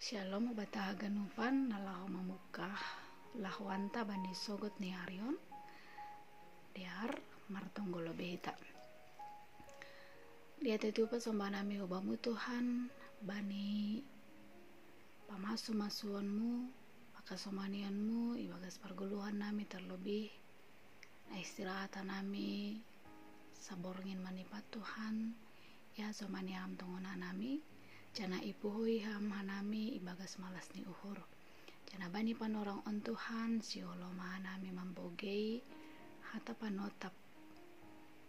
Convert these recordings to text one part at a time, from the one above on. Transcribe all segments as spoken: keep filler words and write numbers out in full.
Shalom, bata haganupan na laho mambuka laho anta bani sogot ni ari on. Diar, martonggo lobi hita. Diar, titipon somba nami hu Bamu Tuhan, bani pamasu-masuonMu, pakasomanianMu ibagas pargoluhan nami, terlebih na istirahatan nami saborngin manipat Tuhan, ia somani Ham tongon hanami, janah ipuhoi Ham hanami ibagas malas ni uhur. Janah bani panorang on Tuhan, sihol ma hanami mambogei hata panotap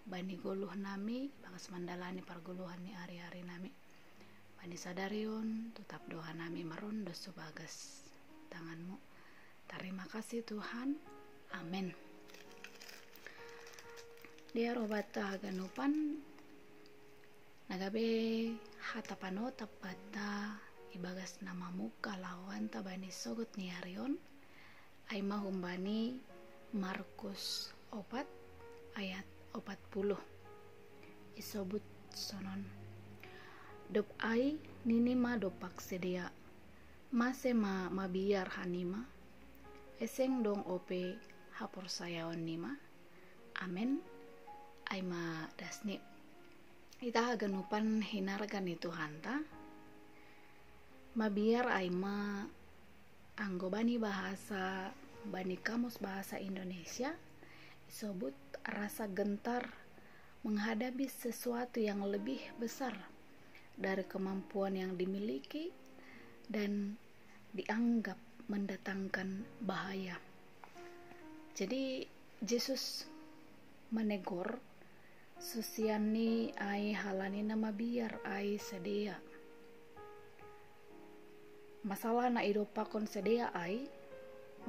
bani goluh nami, ibagas mandalani pargoluhan ni ari-ari nami. Bani sadari on, totap do hanami marondos hu bagas tangan-Mu. Tarima kasih Tuhan. Amen. Diar, o bata haganupan, na gabe hata panotap banta ibagas na mambuka laho anta bani sogot ni ari on, ai ma humbani Markus opat ayat opat puluh. Isobut sonon. Dob ai nini ma dompak sidea, "Mase ma mabiar hanima? Ise seng dong ope haporsayaon nima?" Amen. Ai ma dasni. Hita haganupan hinarga ni Tuhanta. Mabiar ai ma, anggo bani bahasa, bani Kamus Bahasa Indonesia, isobut rasa gentar menghadapi sesuatu yang lebih besar dari kemampuan yang dimiliki dan dianggap mendatangkan bahaya. Jadi, Jesus manegor susianNi ai halani na mabiar ai sidea. Masalah na idompakkon sidea ai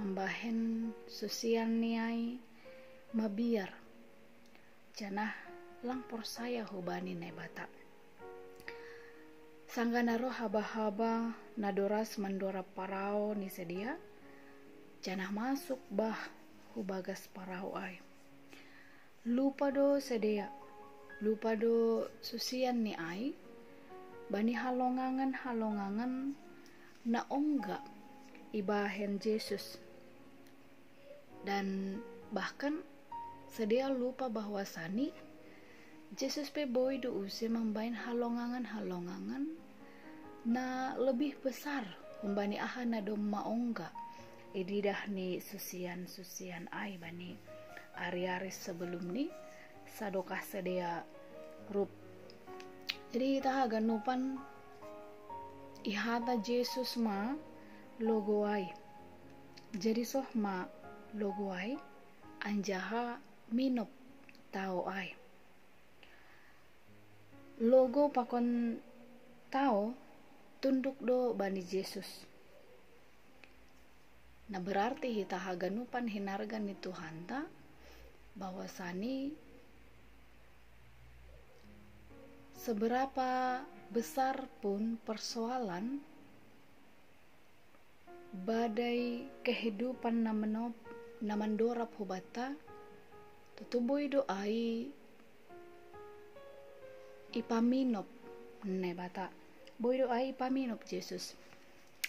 mambahen susianNi ai mabiar, janah lang porsaya hubani Naibata. Sanggah na roh haba-haba na doras mandorab parau ni sidea, janah masuk bah hu bagas parau ai. Lupa do sidea, lupa do susianNi ai, bani halongangan-halongangan na ongga ibahen Jesus. Dan bahkan sidea lupa bahwasani Jesus pe boi do use mambahen halongangan-halongangan na lebih besar humbani aha na domma ongga ididah ni susian-susian ai bani ari-ari sebelum ni sadokah sidea rup. Jadi hita haganupan ihata Jesus ma logo ai. Jadi soh ma logo ai, anjaha minop tao ai. Logo pakon tao tunduk do bani Jesus. Na berarti hita haganupan hinarga ni Tuhanta, bahwasani seberapa besar pun persoalan, badai kehidupan na menop-, na mandorab hu banta, tutu boi do ai ipaminop Naibata. Boi do ai ipaminop Jesus.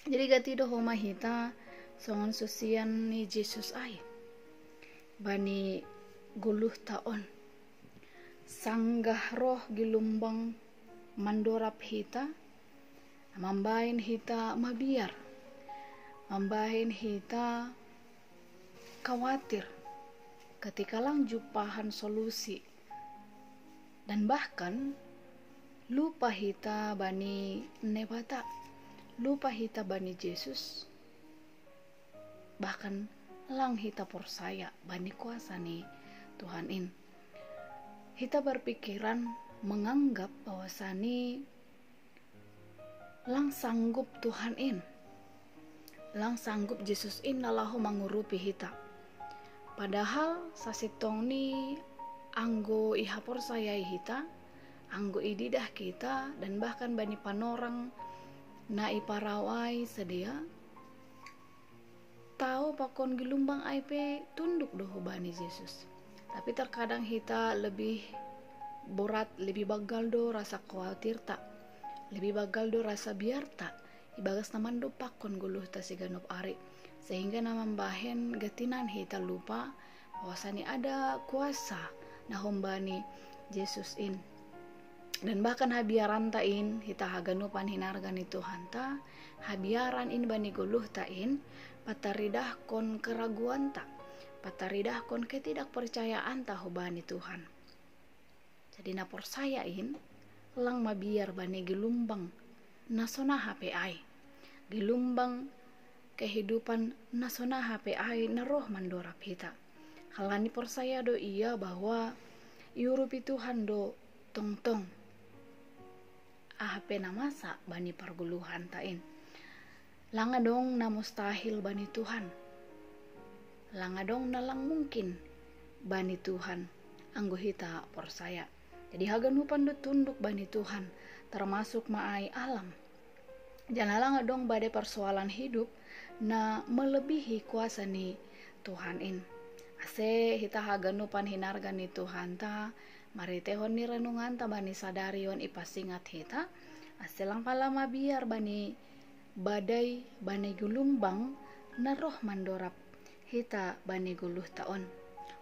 Jadi gati do homa hita songon susian ni Jesus ai bani goluhta on. Sanggah roh gilumbang mandorab hita, mambahen hita mabiar, mambahen hita khawatir ketika lang jumpahan solusi, dan bahkan lupa hita bani Naibata, lupa hita bani Jesus, bahkan lang hita porsaya bani kuasa ni Tuhan in. Hita berpikiran menganggap bahwasani lang sanggup Tuhan in, lang sanggup Jesus in na laho mangurupi hita. Padahal sasintongni anggo ihaporsayai hita, anggo ididah hita, dan bahkan bani panorang na iparau ai sidea, tao pakon gilumbang ai pe tunduk do hubani Jesus. Tapi terkadang hita lebih borat, lebih banggal do rasa khawatirta, lebih banggal do rasa biarta ibagas na mandompakkon goluhta siganup ari, sehingga na mambahen gatinan hita lupa bahwasani ada kuasa na humbani Jesus in. Dan bahkan habiaranta in, hita haganupan hinarga ni Tuhanta, habiaran in bani goluhta in pataridahkon keraguanta, pataridahkon ketidakpercayaanta hubani Tuhan. Jadi na porsaya in lang mabiar bani gelumbang na sonaha pe ai, gelumbang kehidupan na sonaha pe ai na roh mandorap hita. Halani porsaya do ia bahwa iurupi Tuhan do tongtong aha pe na masa bani pargoluhanta in. Lang adong na mustahil bani Tuhan. Lang adong na lang mungkin bani Tuhan anggo hita porsaya. Jadi haganupan do tunduk bani Tuhan, termasuk ma ai alam. Jala lang adong badai persoalan hidup na melebihi kuasa ni Tuhan in. Ase hita haganupan hinarga ni Tuhanta, marhiteihon ni renunganta bani sadari on ipasingat hita, ase lang pala mabiar bani badai, bani gelumbang na roh mandorap hita bani goluhta on.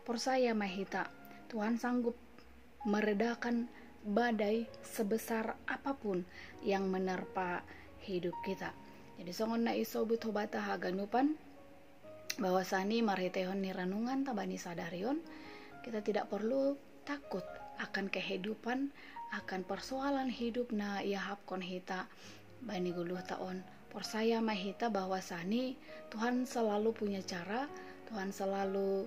Porsaya ma hita, Tuhan sanggup meredakan badai sebesar apapun yang menerpa hidup kita. Jadi songon na isobut hubata haganupan, bahwasani marhiteihon ni renunganta bani sadari on, kita tidak perlu takut akan kehidupan, akan persoalan hidup na iahapkon hita bani goluhta on. Porsaya ma hita bahwasani Tuhan selalu punya cara, Tuhan selalu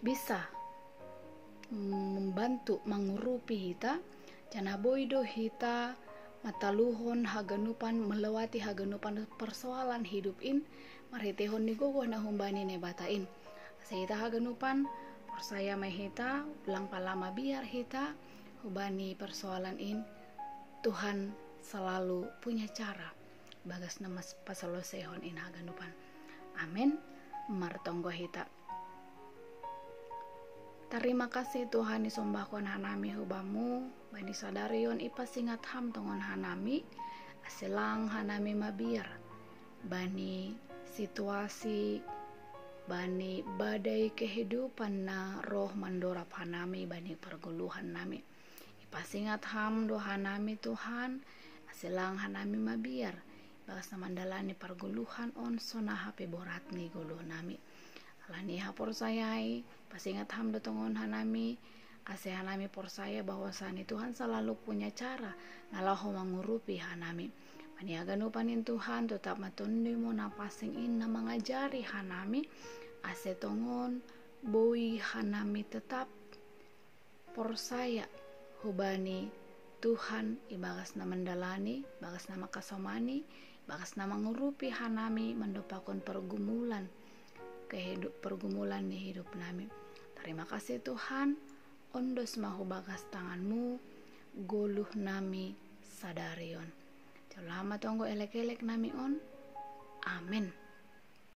bisa membantu mangurupi hita, janah boi do hita mataluhon haganupan, melewati haganupan persoalan hidup in marhiteihon ni gogoh na humbani Naibata in. Ase hita haganupan porsaya ma hita, lang pala mabiar hita hubani persoalan in, Tuhan selalu punya cara bagas na mas pasalosehon in haganupan. Amen. Martonggo hita. Tarima kasih Tuhan, isombahkon hanami hubamu, bani sadari on ipasingat ham tongon hanami, ase lang hanami mabiar bani situasi, bani badai kehidupan na roh mandorap hanami bani pargoluhan nami. Ipasingat ham do hanami Tuhan, ase lang hanami mabiar bagas na mandalani pargoluhan on sonaha pe borat ni goluh nami. Alani haporsayai, pasingat ham do tongon hanami, ase hanami porsaya bahwasani Tuhan selalu punya cara na laho mangurupi hanami. Bani haganupan in Tuhan, totap ma Tondumu na pansing in na mangajari hanami, ase tongon boi hanami tetap porsaya hubani Tuhan ibagas na mandalani, bagas na mangkasomani, bagas na mangurupi hanami mandompakkon pergumulan kehidup, pergumulan ni hidup nami. Tarima kasih Tuhan, ondos ma hubagas tanganmu goluh nami sadari on. Jalo ma tonggo elek-elek nami on. Amen.